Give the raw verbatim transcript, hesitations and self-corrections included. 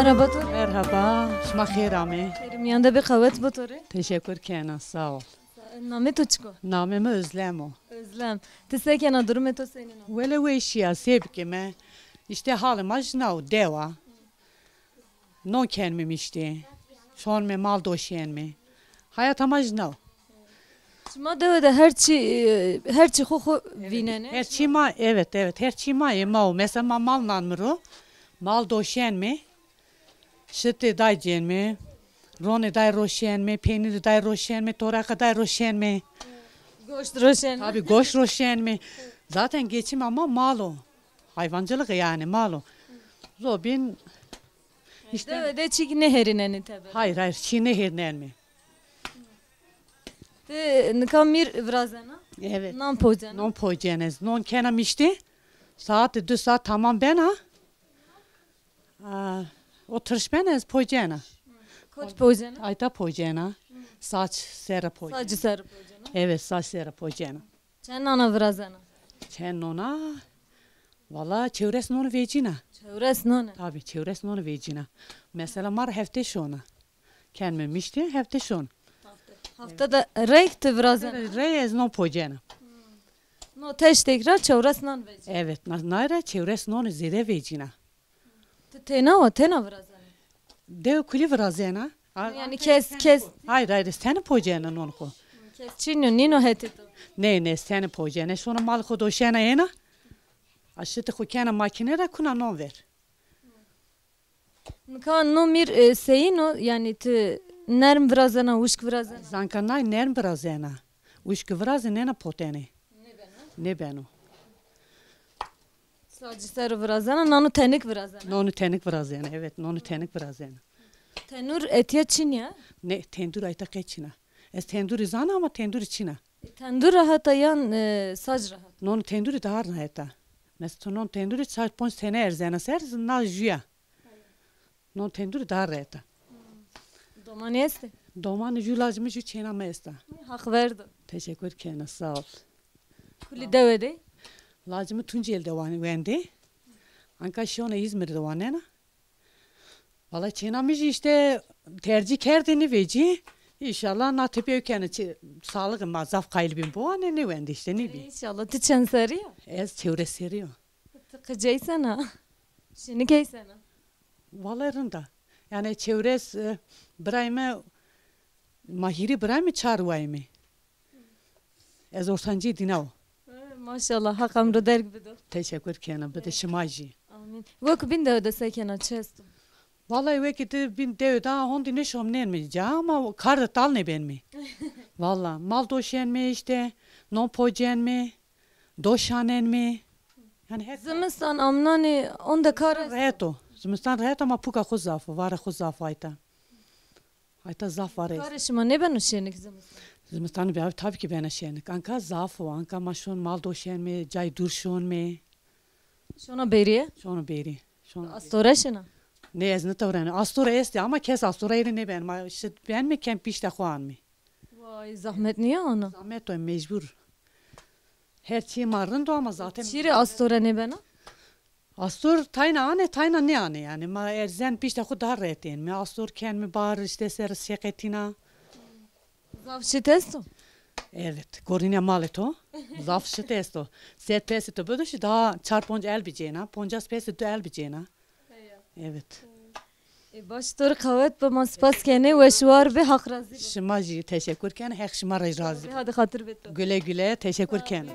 Merhaba to. Merhaba, şima xêr amê. Xêr miyan de bê, qewet bo to rê. Teşekkür kena, sağ ol. Namê to çik o? Namê mi Özlem o. Özlem. Ti se kena, durumê to senîn o? Wele weşî ya, se bikime. İşte halê ma jina o, dewa. Non kenme miştî. Şonme mal doşenme. Hayata ma jina o. Şima dewe de her çî, e, her çî xo xo vînenê? Her çî ma, evet, evet, her çî ma yê ma o. Mesela ma mal nanme ro, mal doşenme, şitê day cênme, ronê day roşenme, peynîrê day roşenme, toraqa day roşenme. Goşt roşenme. Tabii, goşt roşenme. Zaten geçim ama mal o. Hayvancılık yani, mal o. Zobîn işte. Dewe de çîk nêherînenê teber? Hayır, hayır, çî nêherînenme. Ti nika mîr virazena? Evet. Nan pocena? Non pocena ez. Non kena miştî. Saat, di saat tamam bena. Aa, o tırş bena ez pocena. Kot pocena? Ayta pocena. Saç sera pocena. Saç sera pocena. Evet, saç sera pocena. Çend nana virazena? Çend nona? Valla çewres noni vecîna. Çewres noni? Tabii, çewres noni vecîna. Mesela ma ra hefte şona. Kenme miştî, hefte şon. Hafta. Hafta de reyk ti virazena? Rey ez non pocena. No teştek ra çewres nan vecîna. Evet, na-, nay ra çewres noni zêde vecîna. Ti têna wa, têna virazena? Dew kulî virazena. A- Yani kes, kes. Hayır, hayır, seni pocena non xo. Kes çin o, nîno hetê to? Ne, ne, seni pocena. Şona mal xo doşena ena. Aşitî xo kena makîne ra, kuna non ver. Nika no mîr, e, seyîn o? Yani ti nerm virazena, wişk virazena? Zanka nay nerm virazena. Wişk virazî nêna potenê. Nêbeno. Nêbeno. Sacî ser virazena, nano tenik virazena. Nonu tenik virazena, evet, nonu tenik virazena. Tenur etya çin ya? Ne, tendur ayta qe çin a. Ez tendurî zana ama tendurî çin a. E, tendur rahat a yan, e, sac rahat? Nonu tendurî daha rahat a. Mesela tu non tendurî çar ponc tene erzena ser, na jû ya. Non tendurî daha rahat a. Domanî estê? Domanî jû lacimî jû çêna mi esta. Haq verdo. Teşekkür kena, sağ ol. Kulî dewe de? Lacimî Tunceli de wan-, wendê. Anka şona İzmir de wanena. Valla çêna mi jî işte tercîh kerdê nêvecî. İnşallah na tepî ew kene çi-, sağlık ma zaf qayîl bîn biwane nêwendê işte nêbî. İnşallah. Ti çend serrî ya? Ez çewres serrî yo. Ti qicey sena? Şinik ey sena? Vallahi rind a. Yani çewres, e, birayê mi, ma hîrê birayê mi, çar wayê mi. Ez ortancî dîna o. E, maşallah, Haq emro derg bido. Teşekkür kena, bide şima jî. Amîn. Wek bîn dewe de se kena, çi esto? Vallahi wekî ti bîn dewe de hondî nêşomnenme ca ama kar de tal nêbenme. Vallahi mal doşenme işte, non pocenme. Doşanen mi? Yani her... Zimistan amnanê onda kar est? Rehet o. Zimistan rehet ama puka xo zaf o, vara xo zaf o ayta. Ayta zaf vara est. Karê şima nêbeno şenik zimistan? Zimistan bi tabii ki bena şenik. Anka zaf o. Anka ma şon mal doşenme, cay dûr şonme. Şona bêrî? Şona bêrî. Şona bêrî. Astore şina? Ne, ez nitewreno. Astore estê ama kes astoreyî rê nêben. Ma şit benme ken pîşta xo anme. Vay, zahmet nîya ana? Zahmet o, mecbur. Her çî ma rind o ama zaten... Çî rê astore nêbena? Astor tayna anê, tayna nêanê yani. Ma erzen pîşta xo daha rehet ên. Mi astor ken mi bar işte ser şeqetîna. Zaf şit esto? Evet, gorîna malê to. Zaf şit esto. Sed pesê to bido şi daha çar ponc el bicêna, poncas pesê tu el bicêna. Evet. E, baş, to rê qewet bi, ma spas kenê, weş û war bê, Haq razî bo. Şima jî teşekkür ken, Heq şima rê razî bo. Hadi xatir bê to. Güle güle, teşekkür ken.